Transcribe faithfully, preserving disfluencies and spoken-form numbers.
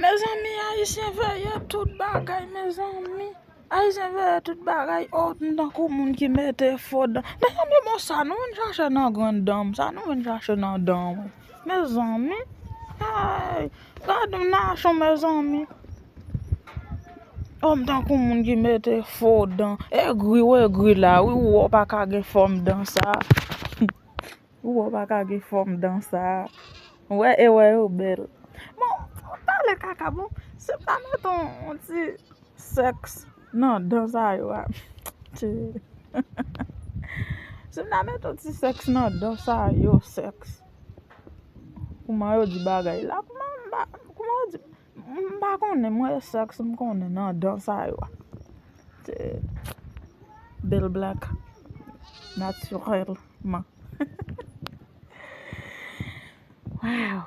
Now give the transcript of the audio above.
Mezanmi, ayisyen veye tout bagay, mezanmi. Ayisyen veye tout bagay. Oh, m tankou moun ki mete fo dan. Mezanmi, bon, sa nou vin chache nan grann dan m, sa nou vin chache nan dan mwen. Mezanmi, ay, gad m nachon, mezanmi. Oh, m tankou moun ki mete fo dan. Egri w egri la, wi, ou wè w pa ka gen fòm dan sa. Ou wè w pa ka gen fòm dan sa. Ou wè, e wè yo bèl. Bon, pale kaka, bon, si m ta mete yon, yon ti sèks nan dan sa yo a. Ti- Si m ta mete yon ti sèks nan dan sa yo, sèks. Kouman yo di bagay la? Kouman m pa, kouman yo di? M pa konnen, mwen sèks m konnen nan dan sa yo a. Ti- Bèl blak. Natirèlman. Wow.